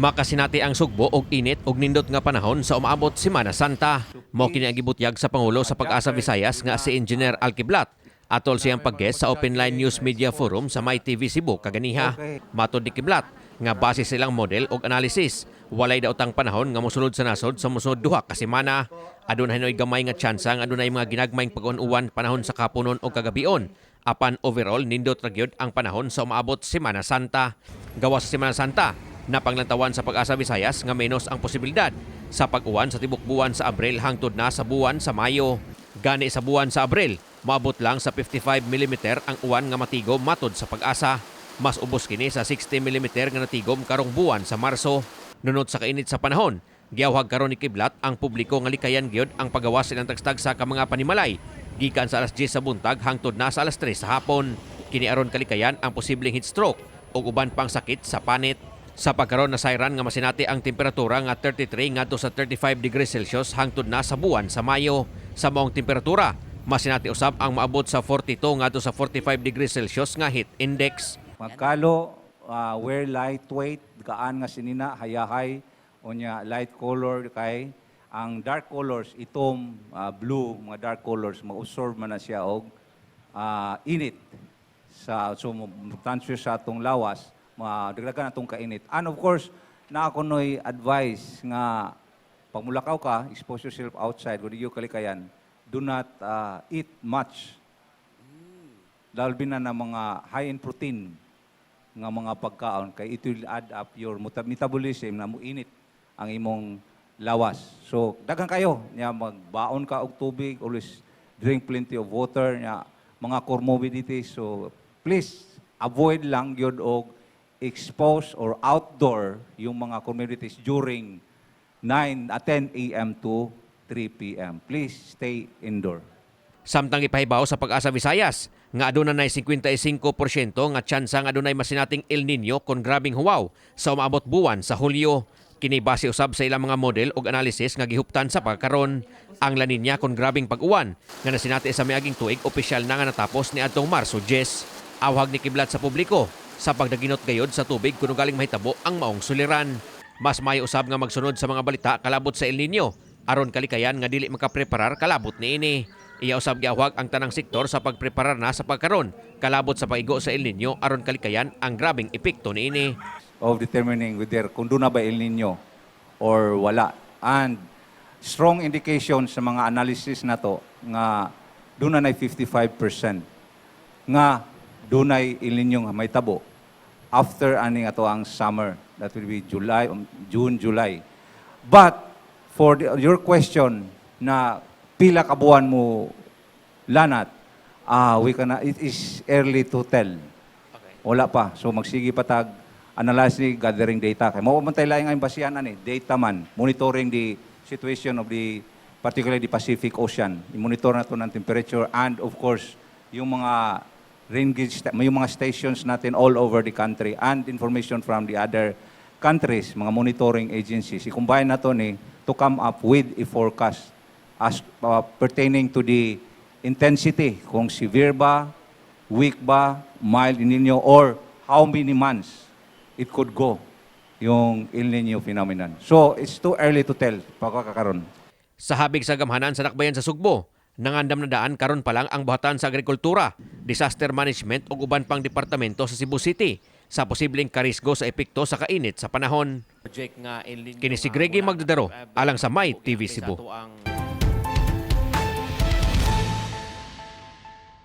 Makasinati ang sugbo og init og nindot nga panahon sa umaabot Semana Santa. Mao kini ang gibutyag sa Pangulo sa Pag-asa Visayas nga si Engineer Al Quiblat atol siyang pag-guest sa Open Line News Media Forum sa My TV Cebu kaganiha. Matod ni Quiblat nga base sa ilang model og analysis, walay daotang panahon nga mosulod sa nasod sa mosunod 2 ka semana. Adunay hinoy gamay nga tsansa nga adunay mga ginagmayng pag-uwan panahon sa kapunon o kagabion. Apan overall, nindot ra gyud ang panahon sa umaabot Semana Santa. Gawas sa Semana Santa, napanglantawan sa Pag-asa Visayas nga menos ang posibilidad sa pag-uwan sa tibok buwan sa Abril hangtod na sa buwan sa Mayo. Gani sa buwan sa Abril, maabot lang sa 55 mm ang uwan nga matigom matod sa Pag-asa. Mas ubos kini sa 60 mm nga natigom karong buwan sa Marso. Nunot sa kainit sa panahon, giawhag karon ni Quiblat ang publiko nga likayan gyud ang pagawas silang tagsa ka mga panimalay gikan sa alas 10 sa buntag hangtod na sa alas 3 sa hapon. Kini aron kalikayan ang posibleng heat stroke ug uban pang sakit sa panit. Sa pagkaron, nasayran nga masinati ang temperatura nga 33 ngadto sa 35 degrees Celsius hangtod na sa buwan sa Mayo. Sa maong temperatura, masinati usab ang maabot sa 42 ngadto sa 45 degrees Celsius nga heat index. Magkalo, wear lightweight, gaan nga sinina, hayahay, unya light color kay ang dark colors, itom, blue, mga dark colors, ma-absorb man na siya og init sa so mo transfer sa atong lawas, madagdagan atong kainit. And of course, naa kunoy advice nga pag mulakaw ka, expose yourself outside, kung di gyud kalikayan, do not eat much, lalo na mga high in protein nga mga pagkaon kay it will add up your metabolism na muinit ang imong lawas. So daghan kayo nya magbaon ka og tubig, always drink plenty of water nya mga comorbidities. So please avoid lang gyud og expose or outdoor yung mga comorbidities during 9 at 10 a.m. to 3 p.m. Please stay indoor. Samtang ipahibaw sa Pag-asa Visayas nga aduna nay 55% nga tsansa nga adunay masinating El Nino kon grabing huwaw sa umaabot buwan sa Hulyo. Kini base usab sa ilang mga model ug analysis nga gihuptan sa pagkaron. Ang La Nina kon grabing pag-uwan nga nasinati sa miaging tuig, opisyal na nga natapos ni adtong Marso 10. Awhag ni Quiblat sa publiko sa pagdaginot gayod sa tubig kung galing mahitabo ang maong suliran. Mas maayo usab nga magsunod sa mga balita kalabot sa El Nino aron kalikayan nga dili makapreparar kalabot niini. Iya usab giawhag ang tanang sektor sa pagpreparar na sa pagkaron kalabot sa paigo sa El Nino aron kalikayan ang grabing epekto niini. Of determining whether kung doon na ba El Nino or wala. And strong indication sa mga analysis na to nga doon na 55% nga dunay El Nino nga may tabo after aning ato ang summer. That will be July, June, July. But for your question na pila ka buwan mo lanat, we cannot, it is early to tell. Wala pa. So magsige pa tag analyze ni gathering data. Kay mao man tay laing ang basihan ani, data man, monitoring the situation of the particularly the Pacific Ocean. I-monitor nato ng temperature and of course yung mga rain gauge, yung mga stations natin all over the country and information from the other countries, mga monitoring agencies. I-combine nato ni to come up with a forecast as pertaining to the intensity, kung severe ba, weak ba, mild El Nino, or how many months it could go yung El Nino phenomenon. So, it's too early to tell pagkakaroon. Sa habig sa gamhanan sa dakbayan sa Sugbo, nangandam na daan karon pa lang ang buhatan sa agrikultura, disaster management ug uban pang departamento sa Cebu City sa posibleng karisgo sa epekto sa kainit sa panahon. Kini si Greggy Magdadaro alang sa My TV Cebu.